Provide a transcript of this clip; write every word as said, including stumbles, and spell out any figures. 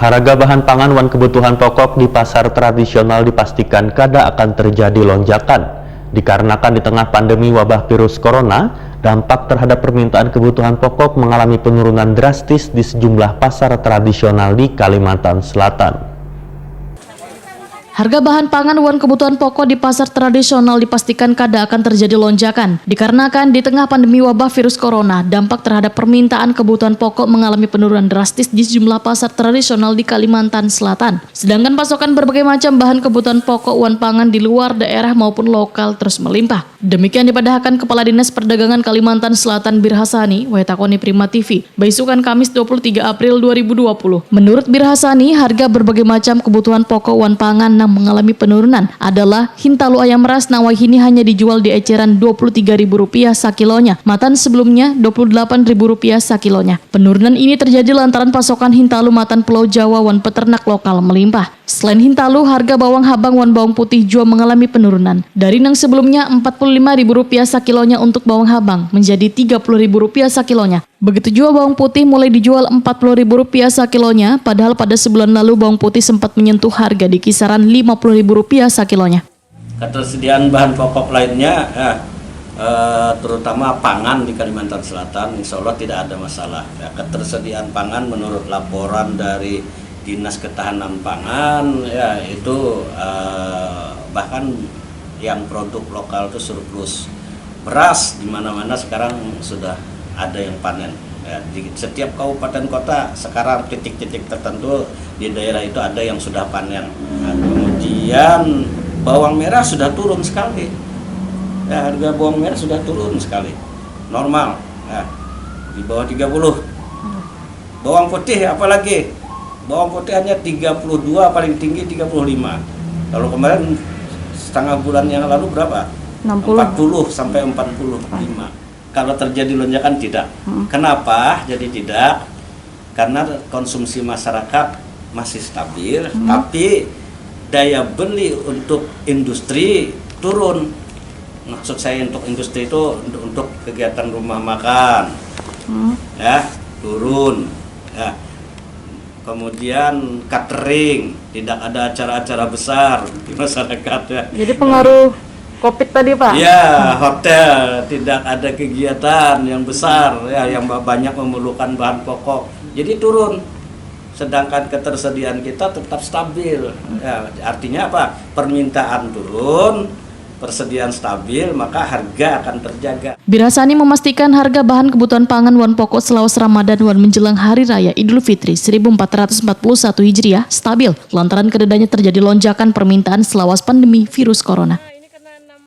Harga bahan pangan wan kebutuhan pokok di pasar tradisional dipastikan kada akan terjadi lonjakan. Dikarenakan di tengah pandemi wabah virus corona, dampak terhadap permintaan kebutuhan pokok mengalami penurunan drastis di sejumlah pasar tradisional di Kalimantan Selatan. Harga bahan pangan wan kebutuhan pokok di pasar tradisional dipastikan kada akan terjadi lonjakan. Dikarenakan di tengah pandemi wabah virus corona, dampak terhadap permintaan kebutuhan pokok mengalami penurunan drastis di sejumlah pasar tradisional di Kalimantan Selatan. Sedangkan pasokan berbagai macam bahan kebutuhan pokok wan pangan di luar daerah maupun lokal terus melimpah. Demikian dipadahakan Kepala Dinas Perdagangan Kalimantan Selatan Bir Hasani, wayah takoni Prima T V, baisukan Kamis dua puluh tiga April dua ribu dua puluh. Menurut Bir Hasani, harga berbagai macam kebutuhan pokok wan pangan nang mengalami penurunan adalah hintalu ayam ras nang wahini hanya dijual di eceran dua puluh tiga ribu rupiah sakilonya, matan sebelumnya dua puluh delapan ribu rupiah sakilonya. Penurunan ini terjadi lantaran pasokan hintalu matan Pulau Jawa wan peternak lokal melimpah. Selain hintalu, harga bawang habang wan bawang putih jua mengalami penurunan. Dari nang sebelumnya empat puluh lima ribu rupiah sakilonya untuk bawang habang, menjadi tiga puluh ribu rupiah sakilonya. Begitu jua bawang putih mulai dijual empat puluh ribu rupiah sakilonya, padahal pada sebulan lalu bawang putih sempat menyentuh harga di kisaran lima puluh ribu rupiah sakilonya. Ketersediaan bahan pokok lainnya, ya, eh, terutama pangan di Kalimantan Selatan, insya Allah tidak ada masalah. Ya, ketersediaan pangan menurut laporan dari Dinas Ketahanan Pangan, ya itu eh, bahkan yang produk lokal itu surplus. Beras di mana-mana sekarang sudah ada yang panen. Ya, di setiap kabupaten kota sekarang titik-titik tertentu di daerah itu ada yang sudah panen. Nah, kemudian bawang merah sudah turun sekali. Ya, harga bawang merah sudah turun sekali. Normal. Ya, di bawah tiga puluh. Bawang putih apalagi? Bawang putih hanya tiga puluh dua, paling tinggi tiga puluh lima. Kalau kemarin setengah bulan yang lalu berapa? Enam puluh. Empat puluh sampai empat puluh lima. Kalau terjadi lonjakan tidak. Kenapa jadi tidak? Karena konsumsi masyarakat masih stabil, tapi daya beli untuk industri turun. Maksud saya untuk industri itu untuk, untuk kegiatan rumah makan, ya, turun, ya. Kemudian catering, tidak ada acara-acara besar di masyarakat, ya. Jadi pengaruh COVID tadi, Pak? Ya, hotel, tidak ada kegiatan yang besar, ya, yang ba- banyak memerlukan bahan pokok. Jadi turun. Sedangkan ketersediaan kita tetap stabil. Ya, artinya apa? Permintaan turun, persediaan stabil, maka harga akan terjaga. Bir Hasani memastikan harga bahan kebutuhan pangan wan pokok selawas Ramadan wan menjelang Hari Raya Idul Fitri seribu empat ratus empat puluh satu Hijriah stabil lantaran kadadanya terjadi lonjakan permintaan selawas pandemi virus corona.